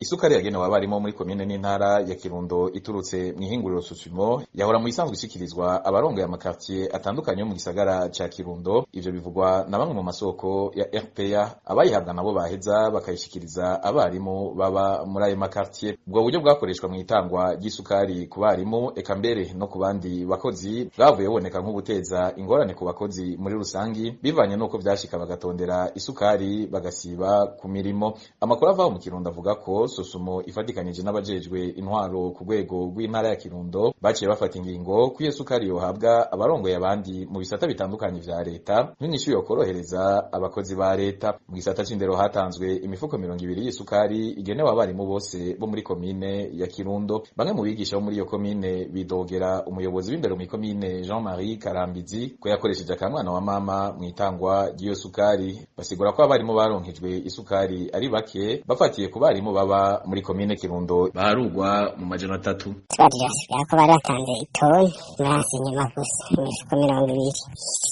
Isukari yagenewe abarimu muri komine n'intara ya Kirundo iturutse mw'ihinguriro Sosumo yahora mu isanzwe ishikirizwa abarongoye amakartier atandukanye yo mu gisagara ca Kirundo. Ivyo bivugwa na bamwe mu masoko ya RPA. Abayihabwa nabo baheza bakayishikiriza abarimu baba muri ayo makartier. Ubwo buryo bwakoreshwa mw'itangwa ry'isukari ku barimu, eka mbere no ku bandi bakozi, bwavuye buboneka nk'ubuteza ingorane ku bakozi muri rusangi, bivanye n'uko vyashika bagatondera isukari bagasiba ku mirimo. Amakuru ava mu Kirundo avuga ko Sosumo ifatikanije n'abajejwe intwaro ku rwego rw'intara ya Kirundo baciye bafata ingingo ko iyo sukari yohabwa abarongoye abandi mu bisata bitandukanye vya leta, nk'inyishu yokorohereza abakozi ba leta. Mu gisata c'indero hatanzwe imifuko 20 y'isukari igenewe abarimu bose bo muri komine ya Kirundo. Bamwe mu bigisha bo muri iyo komine bidogera umuyobozi w'indero mw'ikomine Jean-Marie Karambizi ko yakoresheje akamwana wa mama mw'itangwa ry'iyo sukari. Basigura ko abarimu baronkejwe isukari ari bake, bafatiye ku barimu baba muri komine Kirundo baharugwa mu 300. Twagira ko bari batanze itoni baranse inyuma gusa imifuko 20.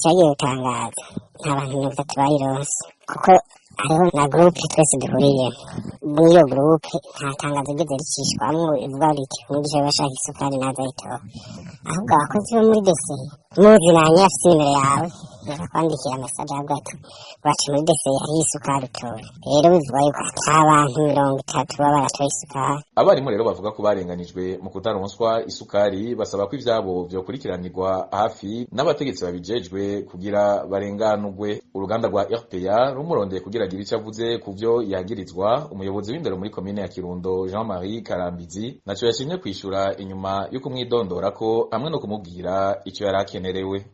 Cagiye gutangaza, nta bantu 30 bayironse, kuko hariho na groupe twese duhuriyemo. Muri iyo groupe nta tangazo rigeze ricishwamwo ivuga riti umwigisha washaka isukari naza ayitore. Ahubwo abakozi bo muri dese muzinanye, afise nimero yawe, barakwandikira message avuga ati baca muri dese hariho isukari utore. Rero bivuga yuko ata bantu 30 baba baratoye isukari. Abarimu rero bavuga ko barenganijwe mu kutaronswa isukari, basaba ko ivyabo vyokurikiranirwa hafi n'abategetsi babijejwe kugira barenganurwe. Uruganda rwa RPA rumurondeye kugira agire ico avuze ku vyo yagirizwa umuyobozi w'indero muri komine ya Kirundo Jean-Marie Karambizi, naco yashimye kwishura inyuma yo kumwidondorako hamwe no kumubwira ico yari akenerewe.